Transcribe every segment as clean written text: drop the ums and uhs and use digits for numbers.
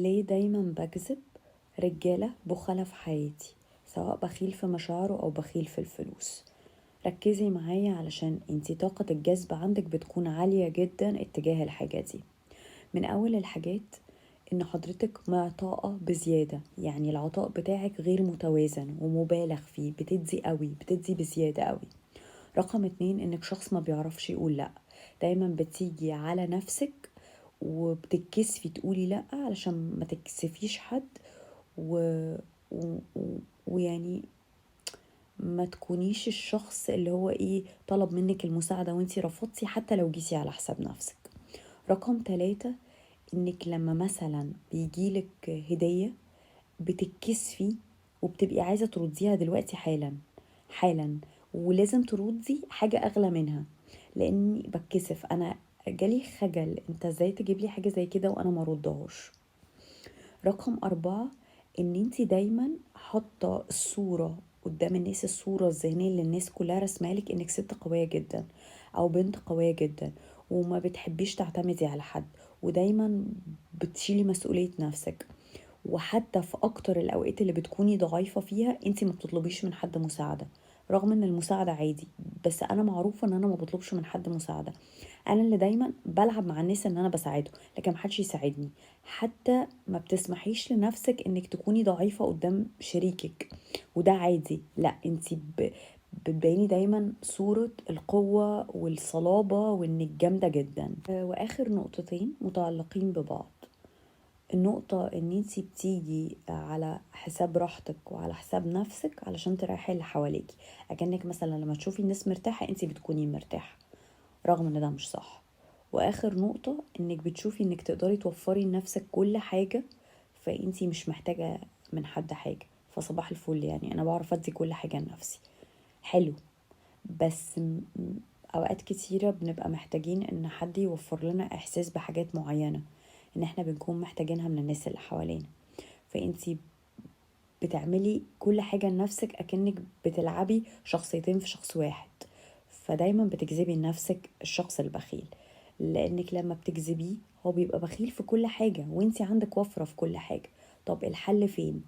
ليه دايما بجذب رجالة بخلة في حياتي، سواء بخيل في مشاعره أو بخيل في الفلوس؟ ركزي معايا علشان انتي طاقة الجذب عندك بتكون عالية جدا اتجاه الحاجة دي. من أول الحاجات إن حضرتك معطاءة بزيادة، يعني العطاء بتاعك غير متوازن ومبالغ فيه، بتدي قوي، بتدي بزيادة قوي. رقم 2 إنك شخص ما بيعرفش يقول لأ، دايما بتيجي على نفسك وبتتكسفي تقولي لأ علشان ما تكسفيش حد، ويعني ما تكونيش الشخص اللي هو طلب منك المساعدة وانتي رفضتي حتى لو جيتي على حساب نفسك. رقم 3 انك لما مثلا بيجيلك هدية بتتكسفي وبتبقي عايزة ترديها دلوقتي حالا حالا، ولازم تردي حاجة أغلى منها، لأني بتكسف، أنا جالي خجل، انت ازاي تجيب لي حاجة زي كده وأنا ما ردهاش. رقم 4 ان انت دايما حاطة الصورة قدام الناس، الصورة الذهنية اللي الناس كلها رسمها لك انك ست قوية جدا او بنت قوية جدا، وما بتحبيش تعتمدي على حد، ودايما بتشيلي مسؤولية نفسك، وحتى في اكتر الاوقات اللي بتكوني ضعيفة فيها انت ما بتطلبيش من حد مساعدة، رغم ان المساعدة عادي، بس انا معروفة ان انا ما بطلبش من حد مساعدة، انا اللي دايما بلعب مع الناس ان انا بساعده، لكن ما حدش يساعدني. حتى ما بتسمحيش لنفسك انك تكوني ضعيفة قدام شريكك، وده عادي، لا انت بتبيني دايما صورة القوة والصلابة وانك جامدة جدا. واخر نقطتين متعلقين ببعض، النقطة ان انتي بتيجي على حساب راحتك وعلى حساب نفسك علشان تريحي اللي حواليكي، اكنك مثلا لما تشوفي الناس مرتاحة انتي بتكوني مرتاحة، رغم ان ده مش صح. واخر نقطة انك بتشوفي انك تقدري توفري لنفسك كل حاجة، فانتي مش محتاجة من حد حاجة، فصباح الفل، انا بعرف ادي كل حاجة لنفسي، حلو، بس اوقات كتيرة بنبقى محتاجين ان حد يوفر لنا احساس بحاجات معينة ان احنا بنكون محتاجينها من الناس اللي حوالينا، فانتي بتعملي كل حاجة لنفسك اكنك بتلعبي شخصيتين في شخص واحد، فدايما بتجذبي لنفسك الشخص البخيل، لانك لما بتجذبيه هو بيبقى بخيل في كل حاجة وانتي عندك وفرة في كل حاجة. طب الحل فين؟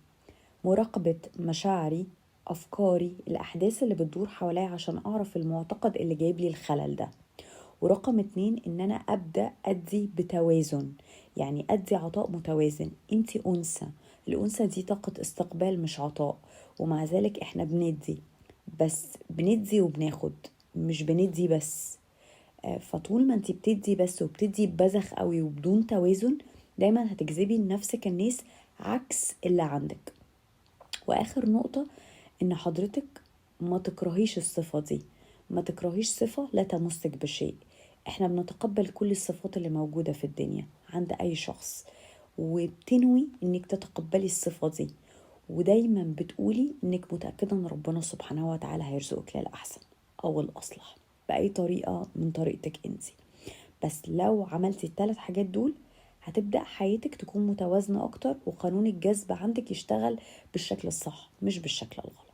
مراقبة مشاعري، أفكاري، الأحداث اللي بتدور حواليا عشان أعرف المعتقد اللي جايب لي الخلل ده. ورقم 2 إن أنا أبدأ أدي بتوازن، يعني أدي عطاء متوازن. أنتي أنثى، الأنثى دي طاقة استقبال مش عطاء، ومع ذلك إحنا بندي، بس بندي وبناخد، مش بندي بس. فطول ما أنتي بتدي بس وبتدي ببذخ قوي وبدون توازن، دايما هتجذبي لنفسك الناس عكس اللي عندك. وآخر نقطة إن حضرتك ما تكرهيش الصفة دي، ما تكرهيش صفة لا تمسك بشيء. احنا بنتقبل كل الصفات اللي موجودة في الدنيا عند أي شخص، وبتنوي إنك تتقبلي الصفة دي، ودايما بتقولي إنك متأكدة إن ربنا سبحانه وتعالى هيرزقك للأحسن أو الأصلح بأي طريقة من طريقتك انتي. بس لو عملتي الثلاث حاجات دول هتبدأ حياتك تكون متوازنة أكتر، وقانون الجذب عندك يشتغل بالشكل الصح مش بالشكل الغلط.